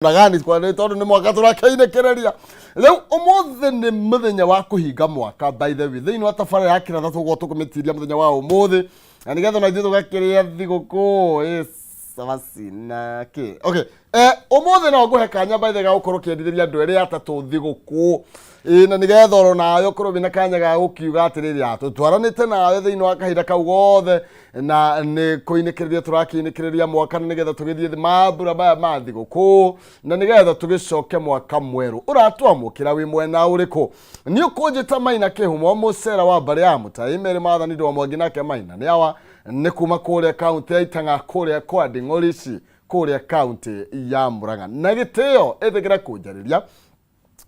Na gani kwa nĩ tondũ nĩ mwaka tũrakĩinĩkĩrĩria. Rĩu ũmũthĩ nĩ mũthenya wa kũhinga mwaka. By the way, thĩinĩ wa tabarĩra ya kĩratha tũgũkorwo tũkĩmĩtiria mũthenya wa ũmũthĩ na nĩgetha ona ithuĩ tũgakĩrĩa thigũkũ ĩ cabaci na kĩ. Okay, ũmũthĩ no ngũhe kanya, by the way, ga gũkorwo ũkĩendithĩria andũ erĩ atatũ thigũkũ ĩ, na nĩgetha oro nawe ũkorwo wĩna kanya ga gũkiuga atĩrĩrĩ, tũtwaranĩte nawe thĩinĩ wa kahinda kau gothe na nĩ kũinĩkĩrĩria tũrakĩinĩkĩrĩria mwaka, na nĩgetha tũgĩthiĩ mambura maya ma thigũkũ na nĩgetha tũgĩcoke mwaka mwerũ. Ũratwamũkĩra wĩ mwena ũrĩkũ? Nĩ ũkũnjĩta Maina Kĩhumo, mũcera wa mbarĩ ya Mũtai Meri Mathani Ndwa Mwangi, nake Maina nĩ awa nĩ kuma kũrĩa kaũntĩ ya Itang'a, kũrĩa kwa Nding'orici, kũrĩa kaũntĩ ya Murang'a. Na gĩtĩo ĩtĩkĩra kũnjarĩria,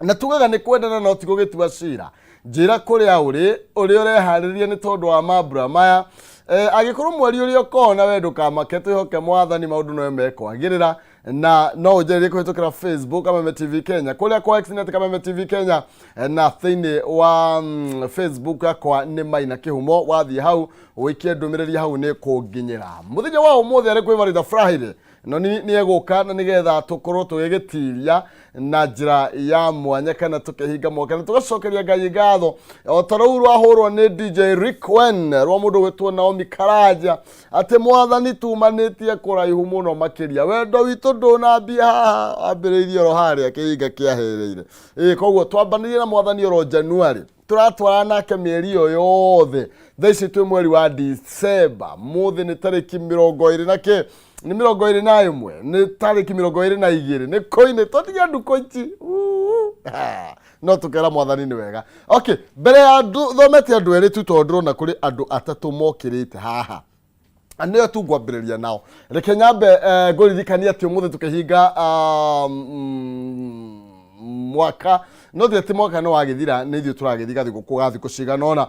na tugaga nĩ kwendana no ti gũgĩtua cira. Njĩra kũrĩa ũrĩ, ũrĩa ũreharĩria nĩ tondũ wa mambura maya. Angĩkorwo mweri ũrĩa ũkona we ndũkamake, twĩhoke Mwathani, maũndũ no mekwagĩrĩra. Na no ũnjarĩrie kũhĩtũkĩra Facebook Kameme TV Kenya, kũrĩa kwa X nĩ Kameme TV Kenya, na thĩinĩ wa Facebook yakwa nĩ Maina Kĩhumo. Wathiĩ hau ũikie ndũmĩrĩri hau nĩ kũnginyĩra. Mũthenya wa ũmũthĩ arĩ kwĩ Friday no nĩ egũka na nĩgetha tũkorwo tũgĩgĩtiria na njĩra ya mwanya kana tũkĩhinga mwaka na tũgacokeria Ngai ngatho o ta rũu rwahũrwo nĩ DJ Rick Wen rwa mũndũ gwĩtwo Naomi Karanja, atĩ Mwathani tumanĩtie kũraihu mũno makĩria, wendo witũ ndũnambia haha, wambĩrĩirie oro harĩa kĩhinga kĩahereire. Ĩ koguo twambanĩrie na Mwathani oro January, tũratwara nake mĩeri ĩyo yothe. Thaa ici twĩ mweri wa Disemba, mũthĩ nĩ tarĩki 20 na kĩ, nĩ 21, nĩ tarĩki 22, nĩ kũinĩ twatigia ndukũ ici. Uu, ha, no tũkera Mwathani nĩ wega. Okay, mbere ya thomete andũ erĩ tu, tondũ ndĩrona kũrĩ andũ atatũ mokĩrĩte haha nĩyo tu ngwambĩrĩria nao. Reke nyambe ngũririkanie atĩ ũmũthĩ tũkĩhinga mwaka, no ti atĩ mwaka nĩ wagĩthira, nĩ ithuĩ tũragĩthiĩ gathigũkũ ga thikũ cigana ũna.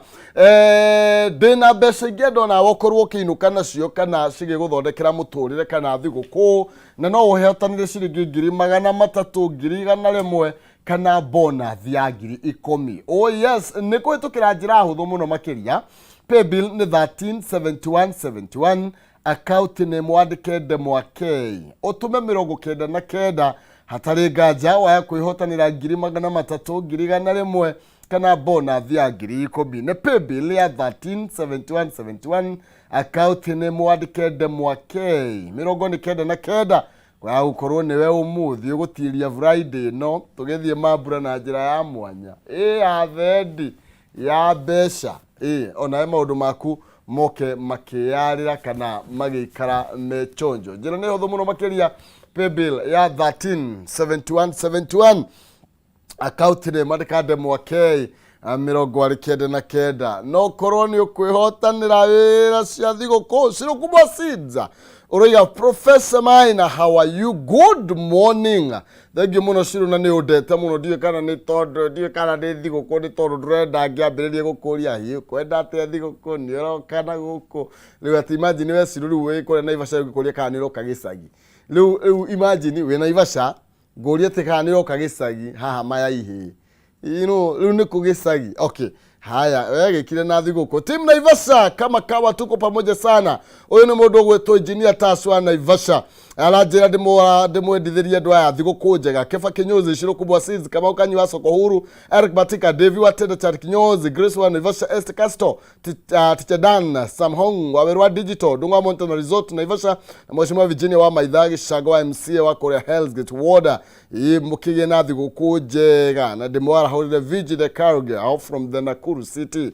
Ndĩna mbeca ingĩenda onawe ũkorwo ũkĩinũka nacio kana cigĩgũthondekera mũtũrĩre kana thigũkũ, na no ũhetanĩre ciringi 300,000, 100,000 kana bonus ya 10,000. Oh yes, nĩ kũhĩtũkĩra njĩra hũthũ mũno makĩria. Paybill nĩ 137171, account nĩ mwandĩke ndemwa K, ũtũme 99. Hatarĩ nganja waya kwĩhotanĩra 300,000, 100,000 kana bonus ya 10,000. Nĩ paybill ya 137171, account nĩ mwandĩke ndemwa K, 99. Kwa gũkorwo nĩwe ũmũthĩ ũgũtiria Friday ĩno tũgĩthiĩ mambura na njĩra ya mwanya ĩ ya thendi ya mbeca ĩ, onawe maũndũ maku moke makĩyarĩra kana magĩikara me chonjo. Njĩra nĩ hũthũ mũno makĩria, paybill ya 137171, account nĩ mandĩka ndemwa K, 99. No korwo nĩ ũkwĩhotanĩra wĩra cia thigũkũ cirũkubwa seeds. Ũroiga, "Professor Maina, how are you? Good morning." Thengiũ mũno Cirũ, na nĩ ũndete mũno. Ndiũĩ kana nĩ tondũ, ndiũĩ kana nĩ thigũkũ, nĩ tondũ ndũrenda ngĩambĩrĩrie gũkũria hiũ kwenda atĩa thigũkũ nĩ ũroka na gũkũ rĩu. Atĩ imagine we Cirũ, rĩu wĩ kũrĩa Naivasha ũgĩkũria kana nĩ ũroka gĩcagi rĩu. Rĩu imagine wĩ Naivasha ngũrie atĩ kana nĩ ũroka gĩcagi haha maya ihĩ rĩu nĩ kũ gĩcagi. Okay, haya, wegĩkire na thigũkũ. Team Naivasha kama kawa, tuko pamoja sana. Ũyũ nĩ mũndũ ũgwĩtwo Engineer Tas wa Naivasha, aranjĩra ndĩmwendithĩrie andũ aya thigũkũ njega: Kefa Kinyozi, Shiro Kubwa Seeds, Kamau Kanyua, Soko Huru, Eric Batika, Devi wa Tenda Chat Kinyozi, Grace wa Naivasha, Esther Castro, Teacher Dan, Sam Hong, Waweru wa Digital, Ndung'wa Mountain Resort Naivasha, na Mheshimiwa Virginia wa Maitha Gĩcango wa MCA wa kũrĩa Hell's Gate Ward. Ĩ mũkĩgĩe na thigũkũ njega na ndĩmwarahũrĩre Vigi the Cargill from the Nakuru City.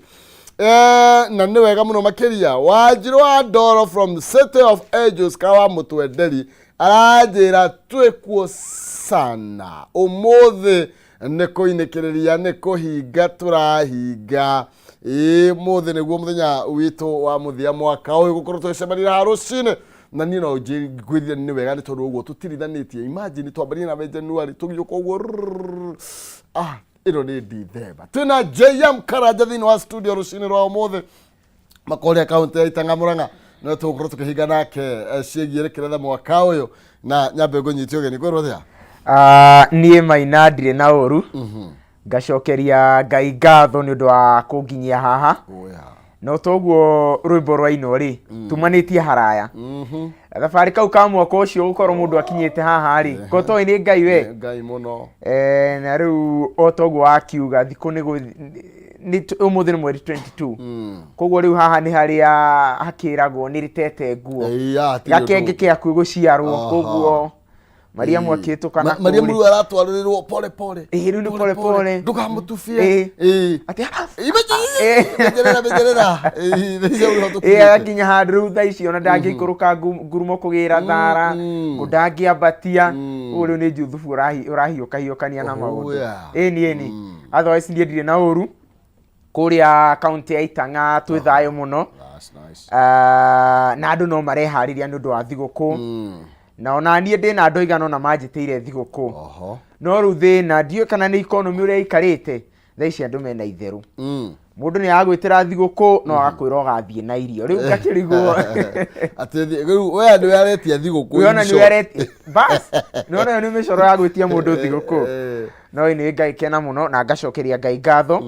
Na nĩ wega mũno makĩria. Wanjirũ wa Ndoro from City of Angels kawa Mũtwenderi aranjĩra twĩkuo sana. Ũmũthĩ nĩ kũinĩkĩrĩria, nĩ kũhinga tũrahinga. Ĩ mũthĩ nĩguo mũthenya witũ wa mũthia mwaka ũyũ gũkorwo tũgĩcemania haha rũcinĩ, na niĩ no ngwĩrire nĩ wega nĩ tondũ ũguo tũtirithanĩtie. Imagine twambĩrĩrie na January tũgĩũka ũguo rrrr. Ah, ĩno nĩ Dithemba. Twĩna JM Karanja thĩinĩ wa studio rũcinĩ rwa ũmũthĩ makoria kaunti ya Itang'a Murang'a, no tũgũkorwo tũkĩhinga nake ciĩgiĩ rĩkĩretha mwaka ũyũ. Na nyambe ngũnyite ũgeni, kwĩrwo atĩa? Ah, niĩ Maina ndirĩ na ũru, ngacokeria Ngai ngatho nĩ ũndũ wa kũnginyia haha. Oya. No toguo rwĩmbo rwainwo rĩ, tumanĩtie haraya. Thabarĩ kau ka mwaka ũcio gũkorwo mũndũ akinyĩte haha rĩ, ko toĩ nĩ Ngai we. Nĩ Ngai mũno. Na rĩu o toguo wakiuga thikũ nĩ ũmũthĩ nĩ mweri 22. Koguo rĩu haha nĩ harĩa hakĩragwo nĩ rĩtete nguo. Ĩya, hatirĩ Gakenge ũndũ. kĩaku gũciarwo koguo Mariamu akĩhĩtũka na Mariamu kũrĩ. rĩu aratwarĩrĩrwo pole pole. Ĩĩ, rĩu nĩ pole pole. Ndũkamũtubie. Ĩĩ. Ĩĩ. Atĩ Menyerera, menyerera. Ĩĩ, thaa ici hau nĩho ĩ tũkinyĩte. agakinya handũ rĩu thaa ici ona ndangĩikũrũka ngurumo kũgĩra thara ngũ ndangĩambatia ũguo rĩu nĩ Juthubu ũrahiũkahiũkania na Oh, maũndũ. yeah. Ĩni ĩni, otherwise niĩ ndirĩ na ũru kũrĩa kaunti ya Itang'a twĩ thayũ mũno. That's nice. Ah, na andũ no mareharĩria nĩ ũndũ wa thigũkũ na ona niĩ ndĩ na andũ aigana ũna manjĩtĩire thigũkũ. No rĩu thĩna ndiũĩ kana nĩ economy ũrĩa ĩikarĩte thaa ici, andũ mena itherũ. Mũndũ nĩ agwĩtĩra thigũkũ no agakwĩra ũgathiĩ na irio, rĩu ngakĩrigwo. Atĩ rĩu we nĩwe aretia thigũkũ Wĩona in nĩwe short. areti bas nĩwona ĩyo nĩ mĩcoro ya gwĩtia mũndũ thigũkũ. No nĩ ngagĩkena mũno na ngacokeria Ngai ngatho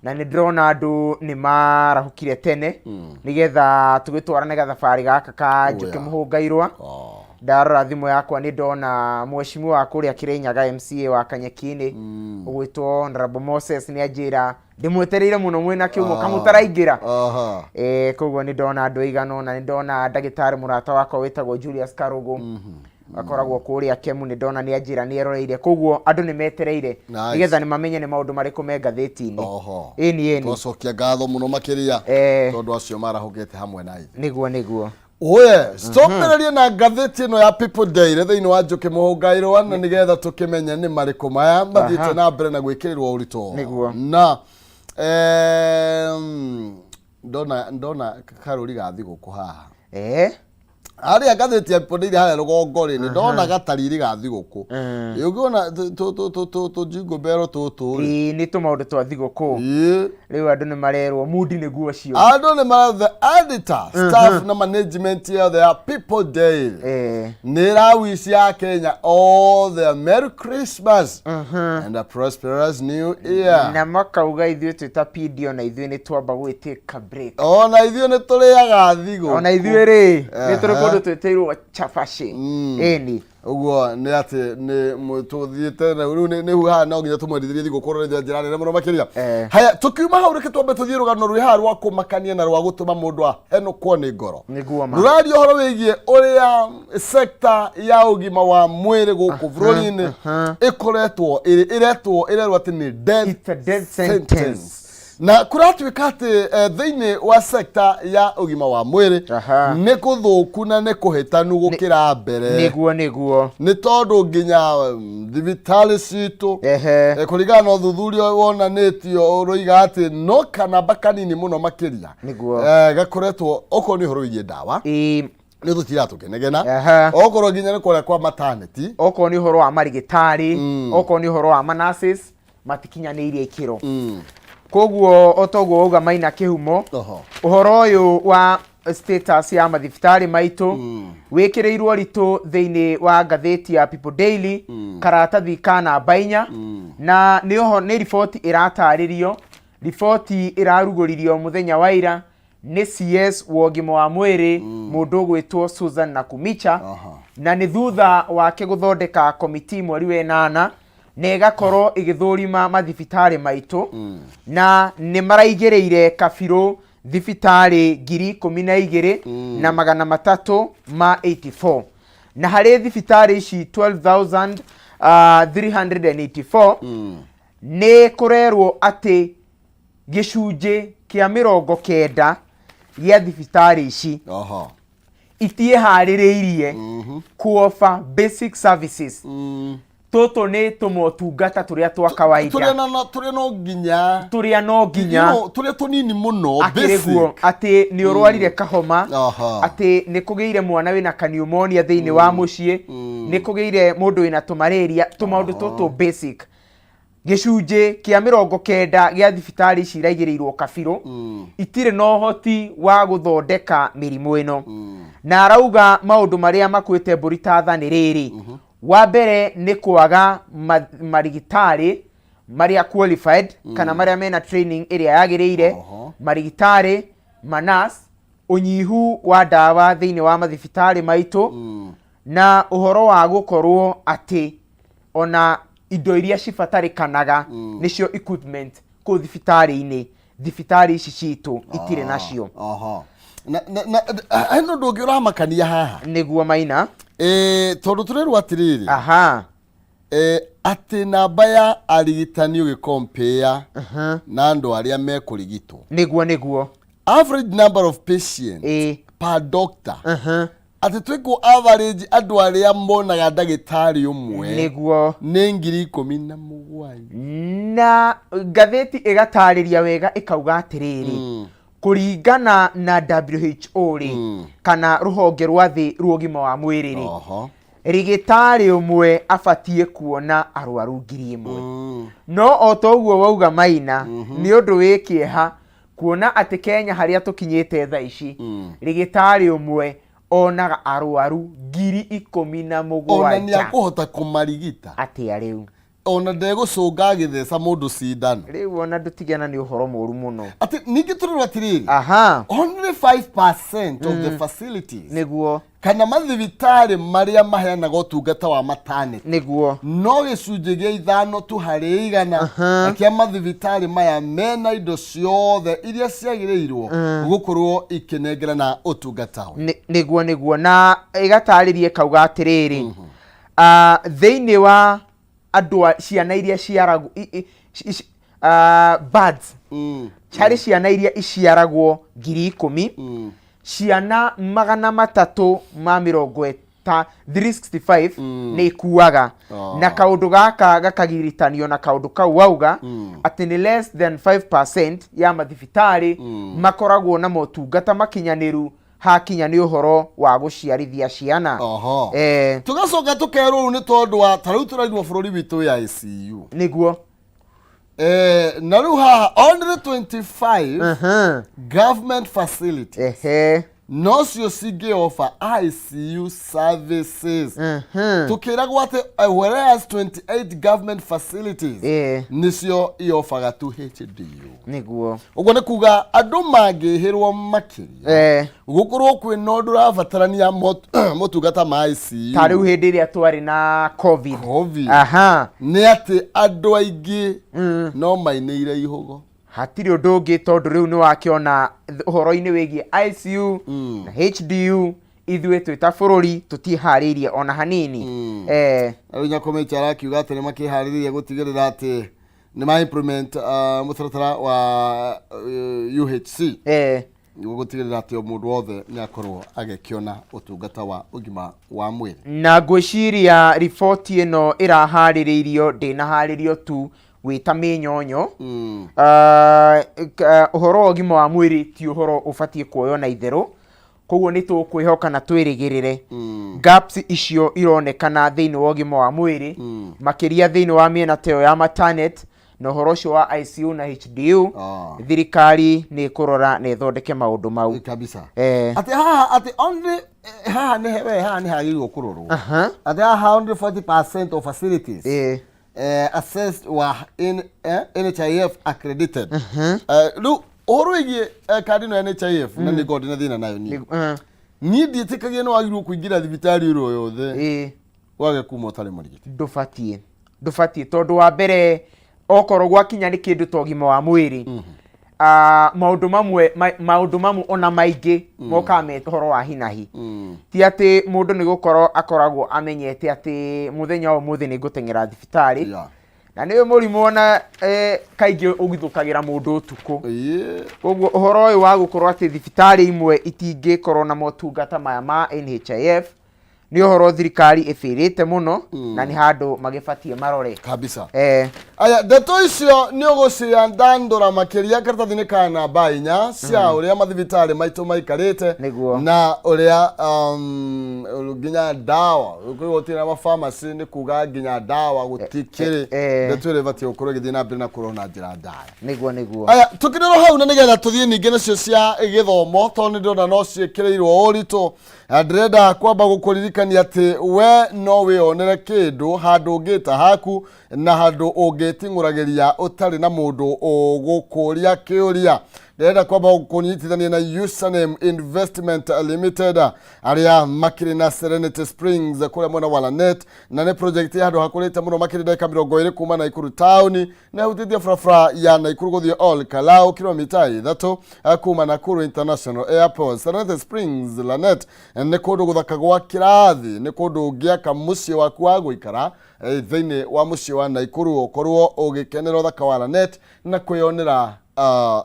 na nĩ ndĩrona andũ nĩ marahũkire tene nĩgetha tũgĩtwarane gathabarĩ gaka ka Njũkĩ Mũhũngairwa. Ndarora thimũ yakwa nĩ ndona mheshimiwa wa kũrĩa Kĩrĩnyaga, MCA wa Kanyeki-inĩ, ũgwĩtwo Honorable Moses, nĩ anjĩra ndĩmwetereire mũno mwĩna kĩumo kamũtaraingĩra. Koguo nĩ ndona andũ aigana ũna, nĩ ndona ndagĩtarĩ mũrata wakwa wĩtagwo Julius Karugu, akoragwo kũrĩa Kemu, nĩ ndona nĩ anjĩra nĩ eroreire, koguo andũ nĩ metereire nĩgetha nĩ mamenye nĩ maũndũ marĩkũ me ngathĩti-inĩ. Ĩni ĩni. Twacokia ngatho mũno makĩria tondũ acio marahũkĩte hamwe na ithuĩ. Nĩguo nĩguo. Oye, stopĩrĩrie na ngathĩti ĩno ya People Daily thĩinĩ wa Njũkĩ Mũhũngairwa na nĩgetha tũkĩmenye nĩ marĩkũ maya mathiĩte na mbere na gwĩkĩrĩrwo ũritũ. Na ndona karũri ga thigũkũ haha. Harĩa ngathĩti ya People Daily harĩa rũgongo rĩ, nĩ ndona gatariri ga thigũkũ. Ũngĩona tũjingo mbero tũtũ rĩ. Ĩĩ, nĩ tũmaũndũ twa thigũkũ. Rĩu andũ nĩ marerwo mundi nĩguo ũcio. Andũ nĩ mara the editor, staff na management yothe ya People Daily nĩ ĩrawici ya Kenya all the Merry Christmas and a prosperous new year. Na makauga ithuĩ twĩ ta PD ona ithuĩ nĩ twamba gwĩtĩka break. Ona ithuĩ nĩ tũrĩaga thigũkũ. Ona ithuĩ rĩ nĩ tũrĩ kũndũ twĩtĩirwo cabaci. Ĩni. Ũguo nĩ atĩ nĩ tũthiĩte na rĩu nĩ haha no nginya tũmwendithĩrie thigũkũ rũrĩ njĩra nene mũno makĩria. Haya, tũkiuma hau reke twambe tũthiĩ rũgano rwĩ haha rwa kũmakania na rwa gũtũma mũndũ ahenũkwo nĩ ngoro. Nĩguo ma. Rũraria ũhoro wĩgiĩ ũrĩa sector ya ũgima wa mwĩrĩ gũkũ bũrũri-inĩ ĩkoretwo ĩrĩ ĩretwo ĩrerwo atĩ nĩ death It's a death sentence. Na kũratuĩka atĩ thĩinĩ wa sekta ya ũgima wa mwĩrĩ nĩ kũthũku na nĩ kũhĩtanu gũkĩra mbere. Nĩguo nĩguo. Nĩ tondũ nginya thibitarĩ citũ kũringana na ũthuthuria wonanĩtio ũroiga atĩ no kanamba kanini mũno makĩria gakoretwo okorwo nĩ ũhoro wĩgiĩ ndawa nĩ tũtira tũkĩnegena okorwo nginya nĩ kũrĩa kwa maternity, okorwo nĩ ũhoro wa marigĩtarĩ, okorwo nĩ ũhoro wa manurses, matikinyanĩirie ikĩro. Koguo o toguo wauga Maina Kĩhumo, ũhoro ũyũ wa status ya mathibitarĩ maitũ wĩkĩrĩirwo ritũ thĩinĩ wa ngathĩti ya People Daily, karatathi ka namba 4, na nĩ oho nĩ riboti ĩratarĩrio, riboti ĩrarugũririo mũthenya wa ira nĩ CS wa ũgima wa mwĩrĩ, mũndũ ũgwĩtwo Susan Nakhumicha. Na nĩ thutha wake gũthondeka komiti mweri wa ĩnana na ĩgakorwo ĩgĩthũrima mathibitarĩ maitũ, na nĩ maraigĩrĩire kabirũ thibitarĩ 12,384, na harĩ thibitarĩ ici 12,384 nĩ kũrerwo atĩ gĩcunjĩ kĩa 90 gĩa thibitarĩ ici itiĩharĩrĩirie kuofa basic services. Tũtũ nĩ tũmotungata tũrĩa twa kawaida. Tũrĩa no nginya tũrĩa no nginya tũrĩa tũnini mũno. Akĩrĩguo basic. Atĩ nĩ ũrwarire kahoma, atĩ nĩ kũgĩire mwana wĩna kaniumonia thĩinĩ wa mũciĩ, nĩ kũgĩire mũndũ wĩna tũmarĩria, tũmaũndũ tũtũ basic, gĩcunjĩ kĩa 90 gĩa thibitarĩ ici iraigĩrĩirwo kabirũ itirĩ na ũhoti wa gũthondeka mĩrimũ ĩno. Na arauga maũndũ marĩa makuĩte mbũri ta tha nĩ rĩrĩ: wa mbere nĩ kwaga marigitari marĩa qualified kana marĩa mena training ĩrĩa yagĩrĩire, marigitari Manas, ũnyihu wa ndawa thĩinĩ wa mathibitarĩ maitũ na ũhoro wa gũkorwo atĩ ona indo iria cibatarĩkanaga nĩcio equipment kũu thibitarĩ-inĩ, thibitarĩ ici citũ itirĩ nacio. Oho. Na hena ũndũ ũngĩ ũramakania haha. Nĩguo, Maina. Tondũ tũrerwo atĩrĩrĩ, atĩ namba ya arigitani ũgĩkompea na andũ arĩa mekũrigitwo, Nĩguo. average number of patients per doctor, atĩ twĩkwo average andũ arĩa monaga ndagĩtarĩ ũmwe nĩ 17,000. Na ngathĩti ĩgatarĩria wega ĩkauga atĩrĩrĩ, kũringana na WHO rĩ, kana rũhonge rwa thĩ rwa ũgima wa mwĩrĩ rĩ, rĩgĩtarĩ ũmwe abatiĩ kuona arwaru 1,000. No o ta ũguo wauga, Maina, nĩ ũndũ wĩ kĩeha kuona atĩ Kenya harĩa tũkinyĩte thaa ici, rĩgĩtarĩ ũmwe onaga arwaru 17,000. Ona nĩ akũhota kũmarigita? Atĩa rĩu? Ona ndegũcũnga agĩtheca mũndũ cindano. Rĩu ona ndũtigana, nĩ ũhoro mũru mũno. Atĩ ningĩ tũrerwo atĩrĩrĩ, only 5% of the facilities, kana mathibitarĩ marĩa maheanaga ũtungata wa maternity, no 5% tu harĩ igana kĩa mathibitarĩ maya mena indo ciothe iria ciagĩrĩirwo gũkorwo ikĩnengerana ũtungata ũyũ. Nĩguo, na ĩgatarĩria ĩkauga atĩrĩrĩ, thĩinĩ wa andũ a ciana iria ciaragwo births, harĩ ciana iria iciaragwo 10,000, ciana 365 nĩ ikuaga. Na kaũndũ gaka gakagiritanio na kaũndũ kau wauga atĩ nĩ less than 5% ya mathibitarĩ makoragwo na motungata makinyanĩru hakinya nĩ ũhoro wa gũciarithia ciana. Tũgacoka tũkerwo ũũ nĩ tondũ wa ta rĩu tũrairwo bũrũri witũ ya ICU. Na rĩu haha only 25 government facilities nocio cingĩ offer ICU services. Tukĩragwo atĩ whereas 28 government facilities nĩcio iofaga tu HDU. Ũguo nĩ kuga andũ mangĩhĩrwo makĩria gũkorwo kwĩna ũndũ ũrabatarania motungata ma ICU, Ta rĩu hĩndĩ ĩrĩa twarĩ na COVID. COVID. Nĩ atĩ andũ aingĩ no mainĩire ihũgo. Hatirĩ ũndũ ũngĩ, tondũ rĩu nĩ wakĩona ũhoro-inĩ wĩgiĩ ICU na HDU, ithuĩ twĩ ta bũrũri tũtiharĩirie ona hanini. Rĩu Nyakomecha arakiuga atĩ nĩ makĩharĩrĩria gũtigĩrĩra atĩ nĩ ma implement mũtaratara wa UHC nĩguo gũtigĩrĩra atĩ o mũndũ wothe nĩ akorwo agĩkĩona ũtungata wa ũgima wa mwĩrĩ. Na ngwĩciria riboti ĩno ĩraharĩrĩirio ndĩnaharĩrio tu wĩta mĩnyonyo. Ũhoro wa ũgima wa mwĩrĩ ti ũhoro ũbatiĩ kuoywo na itherũ, koguo nĩ tũkwĩhoka na twĩrĩgĩrĩre gaps icio ironekana thĩinĩ wa ũgima wa mwĩrĩ, makĩria thĩinĩ wa mĩena ta ĩyo ya maternity na ũhoro ũcio wa ICU na HDU, thirikari nĩ ĩkũrora na ĩthondeke maũndũ mau. Kabisa. Atĩ haha atĩ only haha nĩ we haha nĩ hagĩrĩirwo kũrorwo, atĩ haha only 40% of facilities assessed were in NHIF accredited. Rĩu ũhoro wĩgiĩ kandi ĩno ya NHIF, na nĩ ngorwo ndĩna thĩna nayo niĩ, niĩ ndiĩtĩkagia nĩ wagĩrĩirwo kũingĩra thibitarĩ ĩro yothe wage kuma ũtarĩ mũrigiti. Ndũbatiĩ, tondũ wa mbere okorwo gwakinya nĩ kĩndũ ta ũgima wa mwĩrĩ, maũndũ mamwe ona maingĩ mokaga me ũhoro wa hinahi. Ti atĩ mũndũ nĩ gũkorwo akoragwo amenyete atĩ mũthenya wa ũmũthĩ nĩ ngũteng'era thibitarĩ. Na nĩ mũrimũ ona kaingĩ ũgithũkagĩra mũndũ ũtukũ. Koguo ũhoro ũyũ wa gũkorwo atĩ thibitarĩ imwe itingĩkorwo na motungata maya ma NHIF nĩ ũhoro thirikari ĩbĩrĩte mũno na nĩ handũ magĩbatiĩ marore. Kabisa. Aya, ndeto icio nĩ ũgũciandandũra makĩria karatathi-inĩ ka namba 4 cia ũrĩa mathibitarĩ maitũ maikarĩte na ũrĩa nginya ndawa kwĩ gũtirĩ na mafamasi, nĩ kuga nginya ndawa gũtikĩrĩ. Ndeto ĩrĩa ĩbatiĩ gũkorwo ĩgĩthiĩ na mbere na kũrorwo na njĩra ndaya. Nĩguo. Aya, tũkĩrĩrwo hau na nĩgetha tũthiĩ ningĩ nacio cia gĩthomo, tondũ nĩ ndĩrona no ciĩkĩrĩirwo ũritũ. Na ndĩrenda kwamba gũkũririkania atĩ we no wĩyonere kĩndũ handũ ũngĩta haku na handũ ũngĩting'ũragĩria ũtarĩ na mũndũ ũgũkũria kĩũria. Ndĩrenda kwamba kũnyitithania na Username Investment Limited arĩa makĩrĩ na Serenity Springs kũrĩa mwena wa Lanet, na nĩ project ya handũ hakũrĩte mũno makĩrĩ ndagĩka 20 kuma Naikuru taũni, na ĩhutĩtie barabara ya Naikuru gũthiĩ Ol Kalou kilomita 3 kuma Nakuru International Airport. Serenity Springs Lanet nĩ kũndũ gũthaka gwa kĩrathi, nĩ kũndũ ũngĩaka mũciĩ waku wa gũikara thĩinĩ wa mũciĩ wa Naikuru, ũkorwo ũgĩkenera ũthaka wa Lanet na kwĩyonera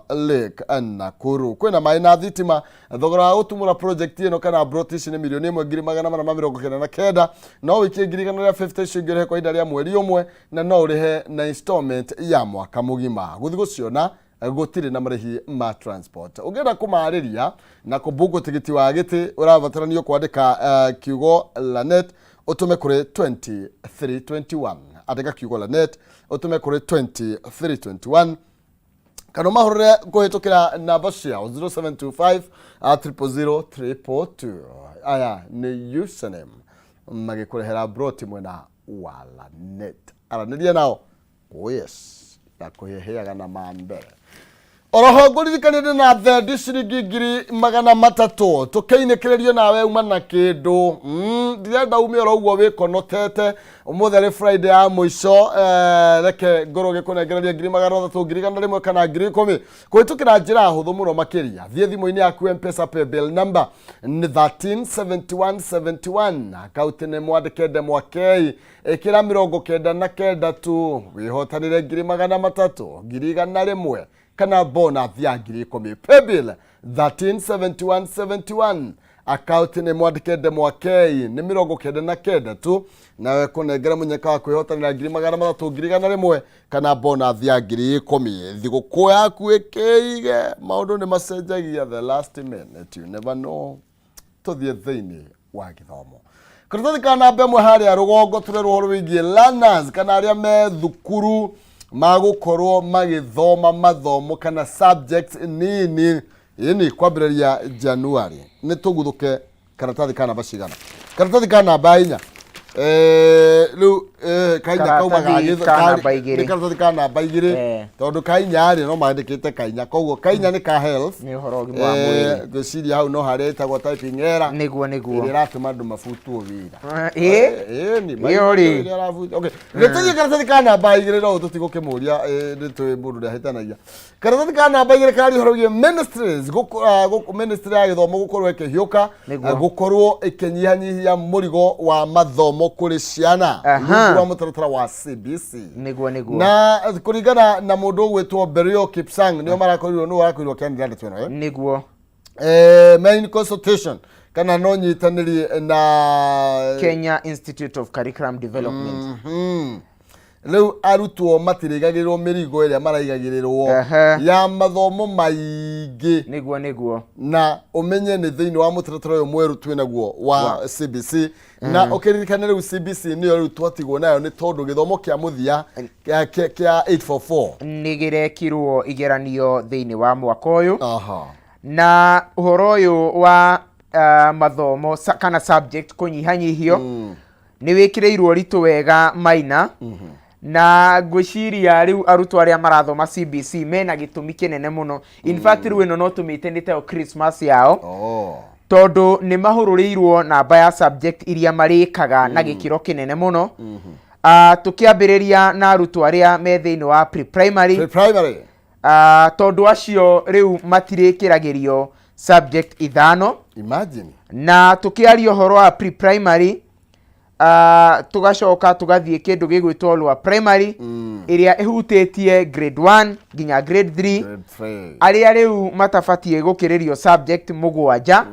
Lake Nakuru. Kwĩna maĩ na thitima. Thogora wa gũtumũra project ĩno kana broti ici nĩ 1,499,000. No wĩikie 150,000 icio ingĩ ũrĩhe kwa ihinda rĩa mweri ũmwe, na no ũrĩhe na installment ya mwaka mũgima. Gũthiĩ gũciona gũtirĩ na marĩhi ma transport. Ũngĩenda kũmarĩria na kũbuku tigiti wa gĩtĩ, ũrabataranio kwandĩka kiugo Lanet ũtũme kũrĩ 2321. Andĩka kiugo Lanet ũtũme kũrĩ 2321, kana ũmahũrĩre kũhĩtũkĩra namba ciao 0725 000 222. Aya nĩ Username magĩkũrehera broti mwena wa Lanet. Aranĩria nao. Oh yes, ndakũheheaga na ma mbere. Oroho ngũririkanie ndĩ na thendi ciringi 300,000 tũkĩinĩkĩrĩrio nawe uma na kĩndũ. Ndirenda ume oro ũguo wĩkonotete. Ũmũthĩ arĩ Friday ya mũico, reke ngorwo ngĩkũnengereria 300,000, 100,000 kana 10,000 kũhĩtũkĩra njĩra hũthũ mũno makĩria. Thiĩ thimũ-inĩ yaku M-Pesa paybill number nĩ 137171, akaunti nĩ mwandĩke ndemwa K, ĩkĩra 99 tu wĩhotanĩre 300,000, 100,000 kana bonus ya 10,000. Paybill 137171, akaunti nĩ mwandĩke ndemwa K, nĩ 99 tu, nawe kũnengera mũnyaka wa kwĩhotanĩra 300,000, 100,000 kana bonus ya 10,000. Thigũkũ yaku ĩkĩige, maũndũ nĩ macenjagia the last minute, you never know. Tũthiĩ thĩinĩ wa gĩthomo. Karatathi ka namba 1 harĩa rũgongo tũrerwo ũhoro wĩgiĩ learners kana arĩa me thukuru magũkorwo magĩthoma mathomo kana subjects nini ĩni kwambĩrĩria January. Nĩ tũguthũke karatathi ka namba cigana? Karatathi ka namba 4. Rĩu kainya kauma Karatathi ka namba 2. Nĩ karatathi ka namba 2. Tondũ kainya rĩ no mandĩkĩte kainya, koguo kainya nĩ ka health. Nĩ ũhoro ũgima wa mwĩrĩ. Ngwĩciria hau no harĩa ĩtagwo typing error. Nĩguo, nĩguo. Ĩrĩa ĩratũma andũ mabutwo wĩra. Ĩ? Ĩni, Ĩyo rĩ. ĩrĩa ĩrabutwo. Okay. Gĩtũthiĩ karatathi ka namba 2, no tũtigũkĩmũria, nĩ tũĩ mũndũ ndahĩtanagia. Karatathi ka namba 2 karia ũhoro wĩgiĩ ministries, ministry ya gĩthomo gũkorwo ĩkĩhiũka, gũkorwo ĩkĩnyihanyihia mũrigo wa mathomo kũrĩ ciana rungu rwa mũtaratara wa CBC. Nĩguo, nĩguo. Na kũringana na mũndũ ũgwĩtwo Berio Kipsang, nĩo marakorirwo, nĩwe ũrakorirwo akĩanĩrĩra ndeto ĩno, eh? Nĩguo. Main consultation kana no nyitanĩri na Kenya Institute of Curriculum Development. Rĩu arutwo matirĩigagĩrĩrwo mĩrigo ĩrĩa maraigagĩrĩrwo ya mathomo maingĩ. Nĩguo, nĩguo. Na ũmenye nĩ thĩinĩ wa mũtaratara ũyũ mwerũ twĩnaguo wa CBC, na ũkĩririkane rĩu CBC nĩyo rĩu twatigwo nayo, nĩ tondũ gĩthomo kĩa mũthia kĩa 844 nĩ gĩrekirwo igeranio thĩinĩ wa mwaka ũyũ. Na ũhoro ũyũ wa mathomo kana subject kũnyihanyihio nĩ wĩkĩrĩirwo ũritũ wega maina, na ngwĩciria rĩu arutwo arĩa marathoma CBC mena gĩtũmi kĩnene mũno. In fact, rĩu ĩno no tũmĩte nĩ tayo Christmas yao, tondũ nĩ mahũrũrĩirwo namba ya subject iria marĩkaga na gĩkĩro kĩnene mũno. Tũkĩambĩrĩria na arutwo arĩa me thĩinĩ wa pre-primary. Pre-primary. Tondũ acio rĩu matirĩkĩragĩrio subject 5. Imagine. Na tũkĩaria ũhoro wa pre-primary, tũgacoka tũgathiĩ kĩndũ gĩgwĩtwo lower primary, ĩrĩa ĩhutĩtie grade 1 nginya grade 3. Grade 3. Arĩa rĩu matabatiĩ gũkĩrĩrio subject 7.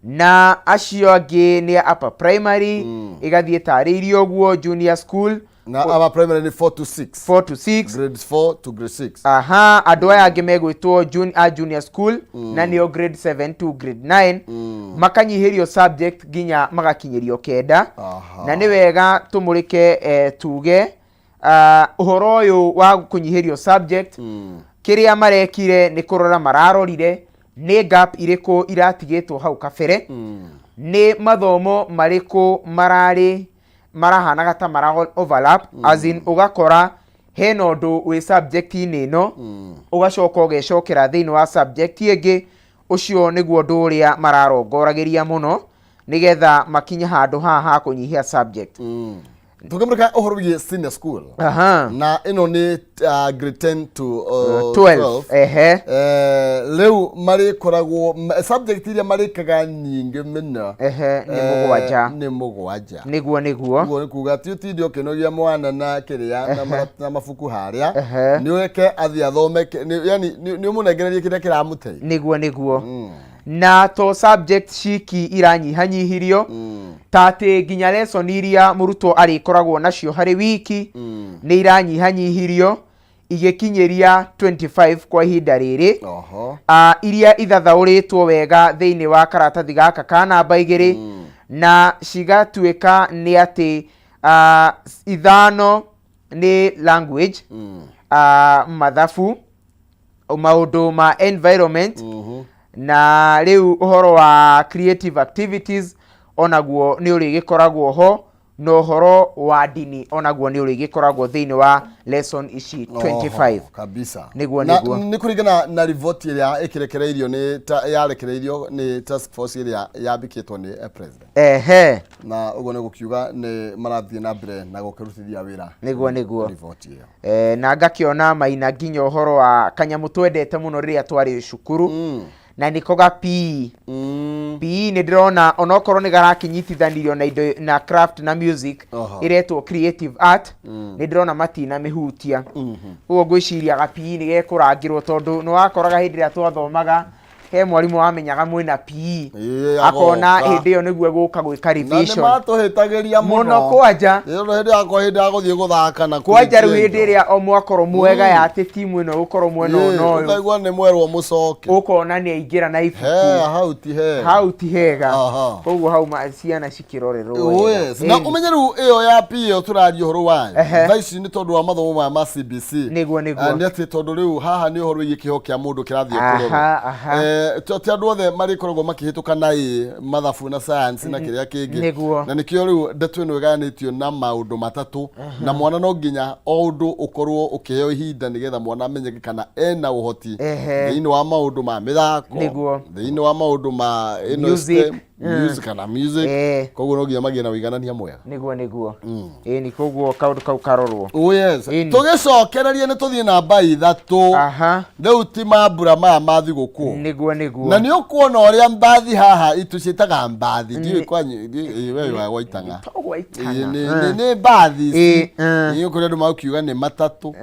Na acio angĩ nĩ upper primary, ĩgathiĩ tarĩirio ũguo junior school. Na upper primary nĩ 4 to 6. 4 to 6. Grades 4 to grade 6. Aha, andũ aya angĩ megwĩtwo a junior school, na nĩo grade 7 to grade 9, makanyihĩrio subject nginya magakinyĩrio 9. Na nĩ wega tũmũrĩke, tuge ũhoro ũyũ wa kũnyihĩrio subject, kĩrĩa marekire nĩ kũrora mararorire nĩ gap irĩkũ iratigĩtwo hau kabere, nĩ mathomo marĩkũ mararĩ marahanaga ta mara overlap, as in ũgakora Hena ũndũ wĩ subject-inĩ ĩno, ũgacoka ũgecokera thĩinĩ wa subject ĩngĩ. Ũcio nĩguo ũndũ ũrĩa mararongoragĩria mũno nĩgetha makinye handũ haha ha kũnyihia subject. Tũkĩmũrĩka ũhoro wĩgiĩ senior school, na ĩno nĩ grade 10 to 12. 12. Rĩu marĩkoragwo subject iria marĩkaga nyingĩ mũno Nĩ 7. Nĩ 7. Nĩguo. Ũguo nĩ kuga ti ũtinde ũkĩnogia mwana na kĩrĩa na mabuku harĩa, nĩ ũreke athiĩ athome yani nĩ ũmũnengererie kĩrĩa kĩramũteithia. Nĩguo. Na to subject ciki iranyihanyihirio, ta atĩ nginya lesson iria mũrutwo arĩkoragwo nacio harĩ wiki nĩ iranyihanyihirio igĩkinyĩria 25 kwa ihinda rĩrĩ. Iria ithathaũrĩtwo wega thĩinĩ wa karatathi gaka ka namba 2, na cigatuĩka nĩ atĩ 5 nĩ language, mathabu, maũndũ ma environment, na rĩu ũhoro wa creative activities onaguo nĩ ũrĩgĩkoragwo ho, na ũhoro wa ndini onaguo nĩ ũrĩgĩkoragwo thĩinĩ wa lesson ici 25. Oho, kabisa. Nĩguo, Na nĩguo. Nĩ kũringana na riboti ĩrĩa ĩkĩrekereirio nĩ yarekereirio nĩ task force ĩrĩa yambĩkĩtwo nĩ president. Na ũguo nĩ gũkiuga nĩ marathiĩ na mbere na gũkĩrutithia wĩra Nĩguo. riboti ĩyo. Na ngakĩona Maina nginya ũhoro wa kanyamũ twendete mũno rĩrĩa twarĩ cukuru, na nĩko ga PE. PE nĩ ndĩrona onokorwo nĩ garakĩnyitithanirio na indo na craft na music, ĩretwo creative art, nĩ ndĩrona matinamĩhutia. Ũguo ngwĩciria ga PE nĩ gekũrangĩrwo, tondũ nĩ wakoraga hĩndĩ ĩrĩa twathomaga he mwarimũ wamenyaga mwĩna PE, akona agoka. Hĩndĩ ĩyo nĩguo egũka gwĩka Na nĩ revision matũhĩtagĩria mũno mũno kwanja. Ĩyo hĩndĩ yakwa, hĩndĩ ya gũthiĩ gũthaka na Kwanja rĩu kũrĩkia hĩndĩ indo. ĩrĩa o mwakorwo mwega ya atĩ timu ĩno ĩgũkorwo mwena ũyũ na ũyũ, Ũkaigua nĩ mwerwo mũcoke. Ũkona nĩ aingĩra na ibuku. He hau ti hega. Hau ti hega. Koguo hau ciana cikĩrorerwo Oh, wega. yes. Na ũmenye rĩu ĩyo ya PE ĩyo tũraria ũhoro wayo thaa ici nĩ tondũ wa mathomo maya ma CBC. Nĩguo. Nĩ atĩ tondũ rĩu haha nĩ ũhoro wĩgiĩ kĩheo kĩa mũndũ kĩrathiĩ kũrorwo. Ti andũ othe marĩkoragwo makĩhĩtũka na ĩ mathabu na science na kĩrĩa kĩngĩ. Na nĩkĩo rĩu ndeto ĩno ĩgayanĩtio na maũndũ matatũ, na mwana no nginya o ũndũ ũkorwo ũkĩheo ihinda nĩgetha mwana amenyeke kana ena ũhoti thĩinĩ wa maũndũ ma mĩthako, thĩinĩ wa maũndũ ma ĩno Music. STEM, music kana music. Koguo no nginya magĩe na ũiganania mwega. Nĩguo, ĩni, koguo kaũndũ kau karorwo. Oh yes. Ĩni. Tũgĩcokererie nĩ tũthiĩ namba 3. Rĩu ti mambura maya ma thigũkũ. Nĩguo. Na nĩ ũkuona ũrĩa mbathi haha itu ciĩtaga mbathi, ndiũĩ kwanyu, we wa gwaitang'a. To gwaitang'a. Ĩĩ, nĩ mbathi ici. Ĩĩ. Ĩĩ, kũrĩ andũ makiuga nĩ matatũ.